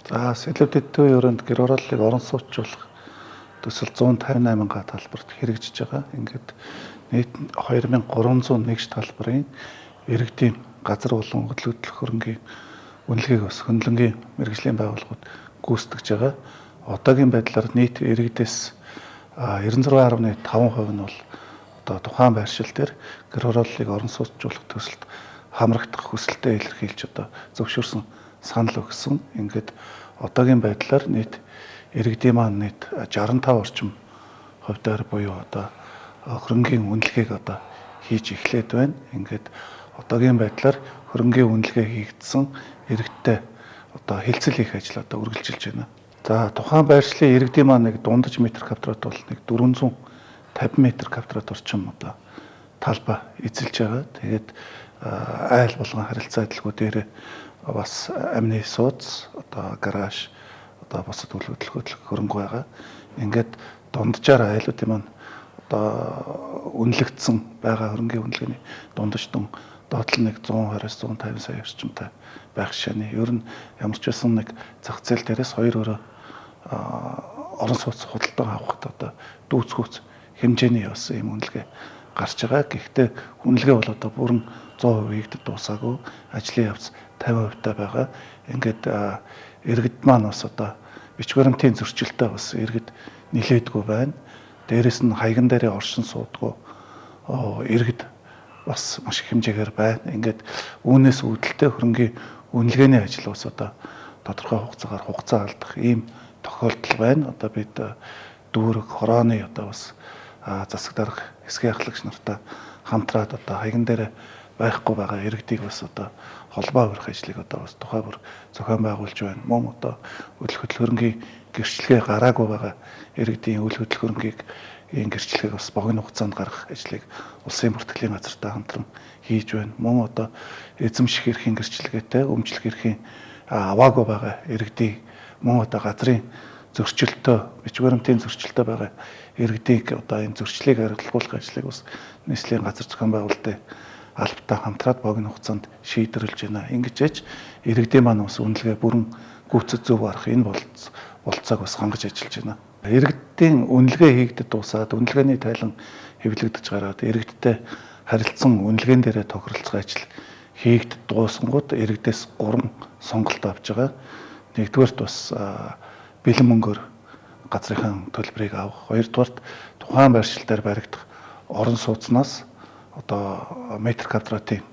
За, Сэлэвдэд төвийн өрөөнд гэр хорооллыг орон сууцжуулах төсөл 158 га талбарт хэрэгжиж байгаа. Ингээд нийт 2301 талбарын иргэдийн газар болон хөдөлгөх хөрөнгийн үнэлгээг бас хөндлөнгийн мэргэжлийн байгууллагууд гүйцэтгэж байгаа. Одоогийн байдлаар нийт иргэдээс 96.5% нь бол одоо тухайн байршил дээр гэр хорооллыг орон сууцжуулах төсөлд хамрагдах хүсэлтэд илэрхийлж одоо зөвшөөрсөн, санал өгсөн. Ингээд одоогийн байдлаар нийт иргэдийн маань нийт 65 орчим хувьдаар буюу одоо хөрөнгийн үнэлгээг одоо хийж эхлээд байна. Ингээд одоогийн байдлаар хөрөнгийн үнэлгээ хийгдсэн иргэдтэй одоо хэлцэл хийх ажил одоо үргэлжилж байна. За, тухайн байршлын иргэдийн маань нэг дундаж метр квадрат бол нэг 450 метр квадрат орчим одоо талбай эзэлж байгаа. Тэгээд айл болгон харилцаа адилгүй дээр бас амны сууц, одоо гараж, одоо бусад үйл хөдлөх хөрөнгө байгаа. Ингээд дунджаар айлуудын маань одоо үнэлэгдсэн байгаа хөрөнгийн үнэлгээний дундаж дүн доотлол нэг 120-с 150 сая орчимтай байх жишээний. Ер нь ямар ч байсан нэг зах зээл дээрээс хоёр өрөө орон сууц худалдан авахд одоо дүүцгүүц хэмжээний бас ийм үнэлгээ гарч байгаа. Гэхдээ үнэлгээ бол одоо бүрэн 100% хийгдэд дуусаагүй, ажлын явц 50% та байгаа. Ингээд иргэд маань бас одоо бичиг баримтын зөрчилтэй бас иргэд нилээдгүй байна. Дээрэс нь хаяган дээрээ оршин суудгүй иргэд бас маш их хэмжээгээр байна. Ингээд үүнээс үүдэлтэй хөрөнгийн үнэлгээний ажил бас одоо тодорхой хугацаагаар хугацаа алдах ийм тохиолдол байна. Одоо бид дүүрэг хорооны одоо бас засаг дарга, хэсгийн ахлагч нартай хамтраад одоо хаяган дээр байхгүй байгаа иргэдийг бас одоо холбоо өрөх ажлыг одоо бас тухай бүр зохион байгуулж байна. Мөн одоо үйл хөдлөх хөрөнгийн гэрчлэгээ гараагүй байгаа иргэдийн үйл хөдлөх хөрөнгийг ийм гэрчлэгийг бас богино хугацаанд гаргах ажлыг улсын бүртгэлийн газартай хамтран хийж байна. Мөн одоо эзэмших эрхийн гэрчлэгээтэй, өмчлөх эрхийн аваагүй байгаа иргэдийг, мөн одоо газрын зөрчилтөө, бичиг баримтын зөрчилтөө байгаа иргэдийг одоо энэ зөрчлийг арилгуулах ажлыг бас нийслэлийн газар зохион байгуулалтын албатай хамтраад богино хугацаанд шийдвэрлэж байна. Ингэж яж иргэдийн маань бас үнэлгээ бүрэн гүйцэд зөв гарах энэ болцоог бас хангаж ажиллаж байна. Иргэдийн үнэлгээ хийгдэд дуусаад, үнэлгээний тайлан хэвлэгдэж гараад, иргэдтэй харилцсан үнэлгээн дээрээ тохиролцох ажил хийгдэд дуусангууд иргэдээс 3 сонголт авч байгаа. Нэгдүгээрт бас бэлэн мөнгөөр газрынхаа төлбөрийг авах. Хоёрдугаарт тухайн байршил дээр баригдах орон сууцнаас одоо метр квадратын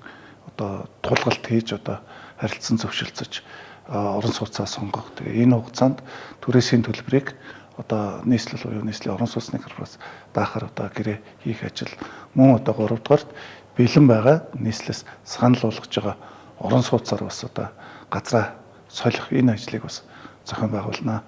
одоо тулгалт хийж, одоо харилцан зөвшөлдсөж орон сууцаа сонгох. Тэгээ энэ хугацаанд түрээсийн төлбөрийг одоо нийслэл буюу нийслэлийн орон сууцны корпорац даахаар одоо гэрээ хийх ажил. Мөн одоо гуравдугаарт бэлэн байгаа нийслэлээс санал болгож байгаа орон сууцаар бас одоо газраа солих энэ ажлыг бас зохион байгуулна.